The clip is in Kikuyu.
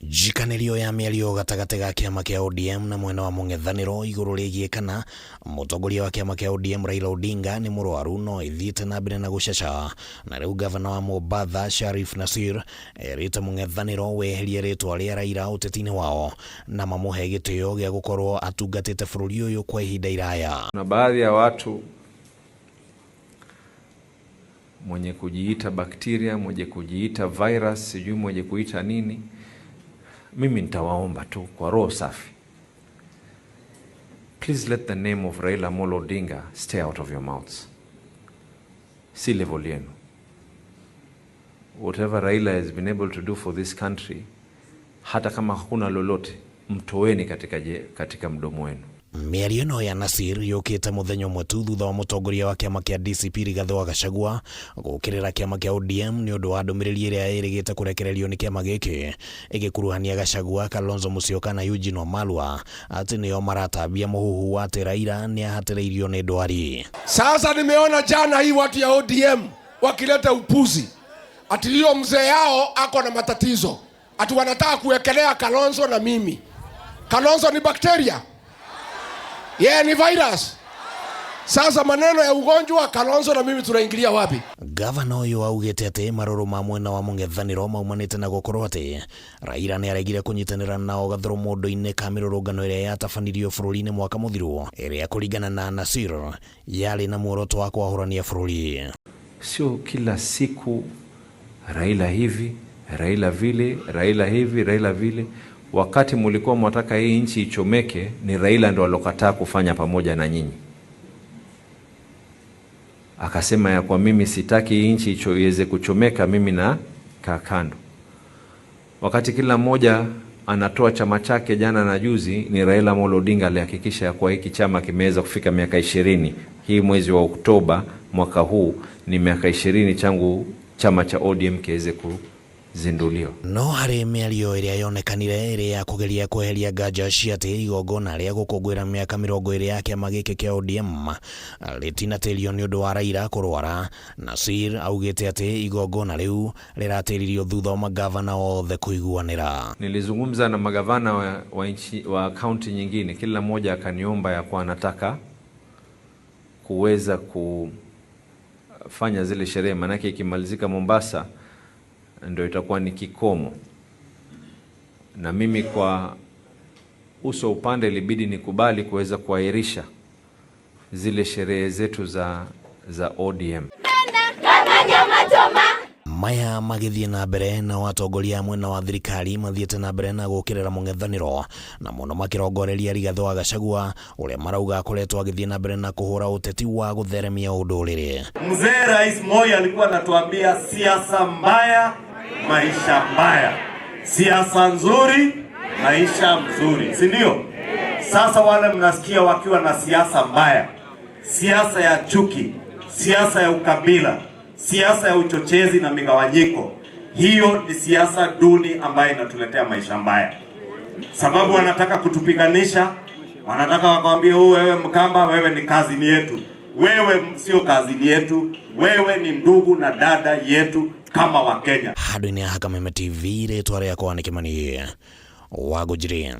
Njikanĩrio ya mĩario gatagatĩ ga kĩama kĩa ODM na mwena wa mũng'ethanĩro igũrũ rĩgiĩ kana mũtongoria wa kĩama kĩa ODM Raila Odinga nĩ mũrwaru no ĩthiĩte na mbere na gũcaca. Na rĩu gavana wa Mombatha Sharif Nassir erĩte mũng'ethanĩro weherie rĩtwa rĩa Raila ũteti-inĩ wao na mamũhe gĩtĩo gĩa gũkorwo atungatĩte bũrũri ũyũ kwa ihinda iraya. Na baadhi ya watu mwenye kujiita bakteria, mwenye kujiita virus, sijui mwenye kuita nini, mimi nitawaomba tu kwa roho safi, please let the name of Raila Amolo Odinga stay out of your mouths. Si level yenu. Whatever Raila has been able to do for this country, hata kama hakuna lolote, mtoweni katika mdomo wenu. Mĩario ĩno ya Nassir yũkĩte mũthenya ũmwe tu thutha wa mũtongoria wa kĩama kĩa DCP Rigathĩ wa Gachagua gũkĩrĩra kĩama kĩa ODM nĩ ũndũ wa ndũmĩrĩri ĩrĩa ĩrĩgĩte kũrekererio nĩ kĩama gĩkĩ ĩgĩkuruhania Gachagua, Kalonzo Musyoka na Eugene Wamalwa atĩ nĩo maratambia mũhuhu wa atĩ Raila nĩ ahatĩrĩirio nĩ ndwari. Sasa nimeona jana hii watu ya ODM wakileta upuzi ati hiyo mzee yao ako na matatizo, ati wanataka kuwekelea Kalonzo na mimi. Kalonzo ni bakteria, yeye ni virus. Sasa maneno ya ugonjwa, Kalonzo na mimi tunaingilia wapi? Gavana ũyũ augĩte atĩ marũrũ ma mwena wa mũng'ethanĩro maumanĩte na gũkorwo atĩ Raila nĩ aregire kũnyitanĩra nao gathũrũmũndũ-inĩ ka mĩrũrũngano ĩrĩa yatabanirio bũrũri-inĩ mwaka mũthiru ĩrĩa kũringana na Nassir yarĩ na muoroto wa kwahũrania bũrũri. Sio kila siku Raila hivi, Raila vile, Raila hivi, Raila vile. Wakati mulikuwa mwataka hii nchi ichomeke, ni Raila ndo alokataa kufanya pamoja na nyinyi. Akasema ya kwa mimi sitaki hii nchi iweze kuchomeka, mimi na kaa kando. Wakati kila mmoja anatoa chama chake jana na juzi, ni Raila Amolo Odinga alihakikisha ya kuwa hiki chama kimeweza kufika miaka 20. Hii mwezi wa Oktoba mwaka huu ni miaka 20 changu chama cha ODM kiweze kuzinduliwa. No harĩ mĩario ĩrĩa yonekanire ĩrĩ ya kũgeria kweheria nganja cia atĩ igongona rĩa gũkũngũĩra mĩaka 20 ya kĩama gĩkĩ kĩa ODM rĩtinatĩrio nĩ ũndũ wa Raila kũrwara, Nassir augĩte atĩ igongona rĩu rĩratĩririo thutha wa magavana othe kũiguanĩra. Nilizungumza na magavana wa nchi, wa kaunti nyingine, kila mmoja akaniomba ya kuwa anataka kuweza kufanya zile sherehe, maanake ikimalizika Mombasa ndio itakuwa ni kikomo, na mimi kwa uso upande ilibidi nikubali kuweza kuahirisha zile sherehe zetu za ODM. Maya magĩthiĩ na mbere nao atongoria a mwena wa thirikari mathiĩte na mbere na gũkĩrĩra mũng'ethanĩro na mũno makĩrongoreria Rigathĩ wa Gachagua ũrĩa marauga akoretwo agĩthiĩ na mbere na kũhũra ũteti wa gũtheremia ũndũrĩrĩ. Mzee Rais Moi alikuwa anatuambia siasa mbaya, maisha mbaya, siasa nzuri, maisha mzuri, si ndio? Sasa wale mnasikia wakiwa na siasa mbaya, siasa ya chuki, siasa ya ukabila, siasa ya uchochezi na migawanyiko, hiyo ni siasa duni ambayo inatuletea maisha mbaya, sababu wanataka kutupiganisha, wanataka wakawambia, huu wewe Mkamba, wewe ni kazini yetu. Wewe sio kazini yetu, wewe ni ndugu na dada yetu kama Wakenya. Handũ-inĩ ha Kameme TV rĩtwa rĩakwa nĩ Kĩmani wa Ngũnjiri.